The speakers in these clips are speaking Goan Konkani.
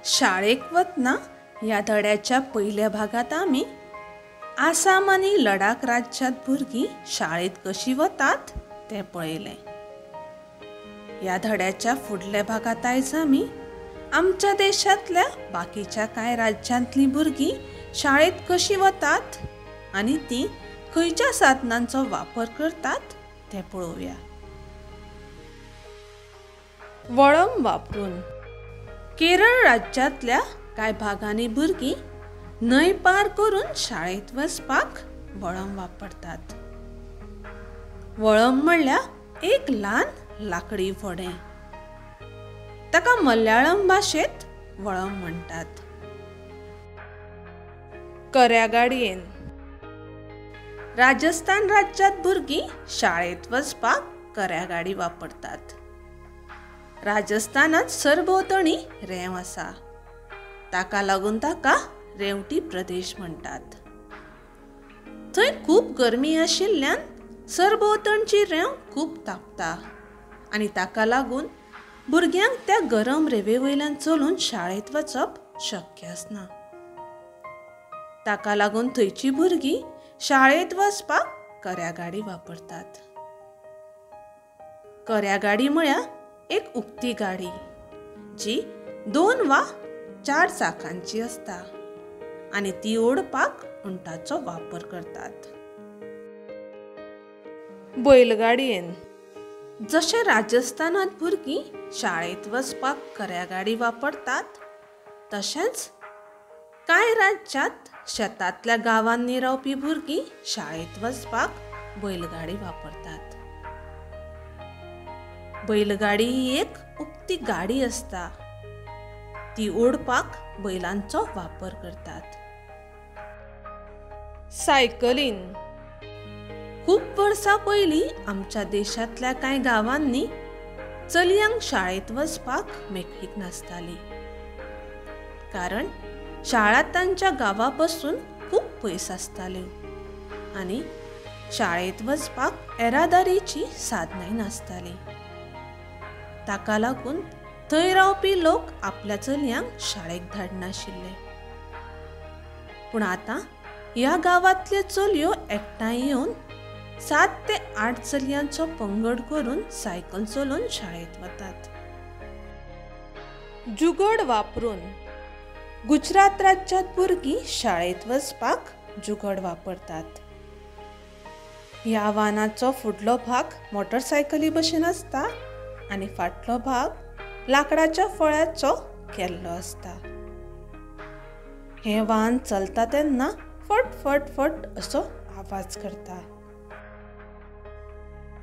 शाळेक वतना ह्या धड्याच्या पयल्या भागांत आमी आसाम आनी लडाख राज्यांत भुरगीं शाळेंत कशीं वतात तें पळयलें. ह्या धड्याच्या फुडल्या भागांत आयज आमी आमच्या देशांतल्या बाकीच्या कांय राज्यांतलीं भुरगीं शाळेंत कशीं वतात आनी तीं खंयच्या साधनांचो वापर करतात तें पळोवया. वळम वापरून केरळ राज्यांतल्या कांय भागांनी भुरगीं न्हंय पार करून शाळेंत वचपाक वळम वापरतात. वळम म्हणल्यार एक ल्हान लाकडी व्हडें. ताका मल्याळम भाशेंत वळम म्हणटात. कऱ्या गाडयेन राजस्थान राज्यांत भुरगीं शाळेंत वचपाक कऱ्या गाडी वापरतात. राजस्थानांत सरभोंवतणी रेंव आसा, ताका लागून ताका रेंवटी प्रदेश म्हणटात. थंय खूब गरमी आशिल्ल्यान सरभोंवतणची रेंव खूब तापता आनी ताका लागून भुरग्यांक त्या गरम रेंवे वयल्यान चलून शाळेंत वचप शक्य आसना. ताका लागून थंयची भुरगीं शाळेंत वचपाक कऱ्या गाडी वापरतात. कऱ्या गाडी म्हळ्यार एक उक्ती गाडी जी 2 वा 4 चाकांची आसता आनी ती ओडपाक उंटाचो वापर करतात. बैलगाडयेन जशें राजस्थानांत भुरगीं शाळेंत वचपाक कऱ्या गाडी वापरतात तशेंच कांय राज्यांत शेतांतल्या गांवांनी रावपी भुरगीं शाळेंत वचपाक बैलगाडी वापरतात. बैलगाडी ही एक उक्ती गाडी आसता, ती ओडपाक बैलांचो वापर करतात. सायकलीन खूब वर्सां पयलीं आमच्या देशांतल्या कांय गांवांनी चलयांक शाळेंत वचपाक मेकळीक नासताली, कारण शाळा तांच्या गांवा पासून खूब पयस आसताल्यो आनी शाळेंत वचपाक येरादारीची साधनांय नासतालीं. ताका लागून थंय रावपी लोक आपल्या चलयांक शाळेक धाडनाशिल्ले. पूण आतां ह्या गांवांतल्यो चलयो एकठांय येवन 7 ते 8 चलयांचो पंगड करून सायकल चलोवन शाळेंत वतात. जुगड वापरून गुजरात राज्यांत भुरगीं शाळेंत वचपाक जुगड वापरतात. ह्या वाहनाचो फुडलो भाग मोटरसायकली भशेन आसता आनी फाटलो भाग लाकडाच्या फळ्याचो केल्लो आसता. हें वाहन चलता तेन्ना फट फट फट असो आवाज करता.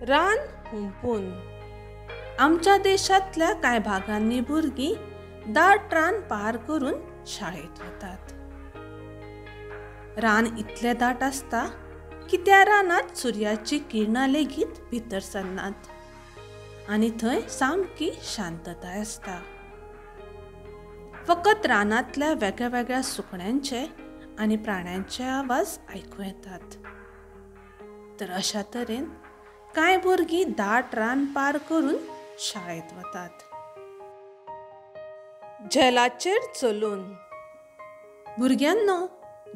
रान हुंपून आमच्या देशांतल्या कांय भागांनी भुरगीं दाट रान पार करून शाळेंत वतात. रान इतलें दाट आसता की त्या रानांत सुर्याची किरणां लेगीत भितर सरनात आनी थंय सामकी शांतताय आसता. फकत रानांतल्या वेगळ्या वेगळ्या सुकण्यांचे आनी प्राण्यांचे आवाज आयकूं येतात. तर अशा तरेन कांय भुरगीं दाट रान पार करून शाळेंत वतात. झेलाचेर चलून भुरग्यांनो,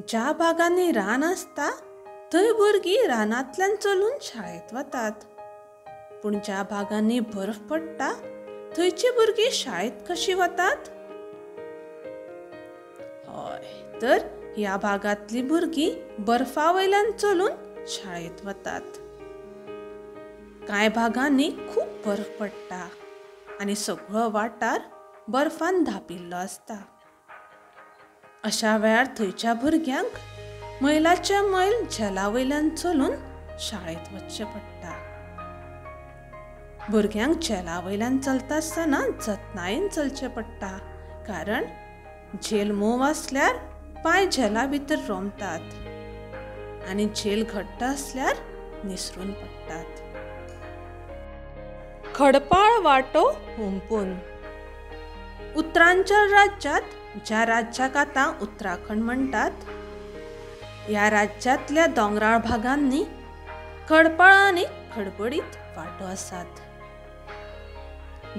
ज्या भागांनी रान आसता थंय भुरगीं रानांतल्यान चलून शाळेंत वतात, पूण ज्या भागांनी बर्फ पडटा थंयची भुरगीं शाळेंत कशीं वतात? हय, तर ह्या भागांतलीं भुरगीं बर्फा वयल्यान चलून शाळेंत वतात. कांय भागांनी खूब बर्फ पडटा आनी सगळो वाठार बर्फान धांपिल्लो आसता. अशा वेळार थंयच्या भुरग्यांक मैलाचे मैल झेला वयल्यान चलून शाळेंत वचचें पडटा. भुरग्यांक झेला वयल्यान चलता आसतना जतनायेन चलचें पडटा, कारण झेल मोव आसल्यार पांय झेला भितर रोमतात आनी झेल घट्ट आसल्यार निसरून पडटात. खडपाळ वाटो हुंपून उत्तरांचल राज्यांत, ज्या राज्याक आतां उत्तराखंड म्हणटात, ह्या राज्यांतल्या दोंगराळ भागांनी खडपाळ आनी खडबडीत वाटो आसात.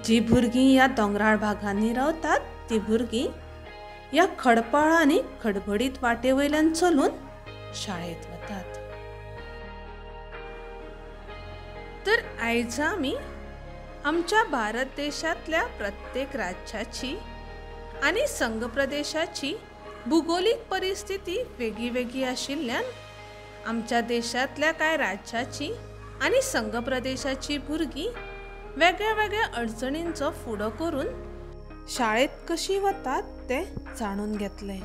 जी भुरगीं ह्या दोंगराळ भागांनी रावतात ती भुरगीं ह्या खडपाळ आनी खडबडीत वाटे वयल्यान चलून शाळेंत वतात. तर आयज आमी आमच्या भारत देशांतल्या प्रत्येक राज्याची आनी संघ प्रदेशाची भुगोलीक परिस्थिती वेगळी वेगळी आशिल्ल्यान आमच्या देशांतल्या कांय राज्याची आनी संघ प्रदेशाची भुरगीं वेगळ्या वेगळ्या अडचणींचो फुडो करून शाळेंत कशीं वतात तें जाणून घेतलें.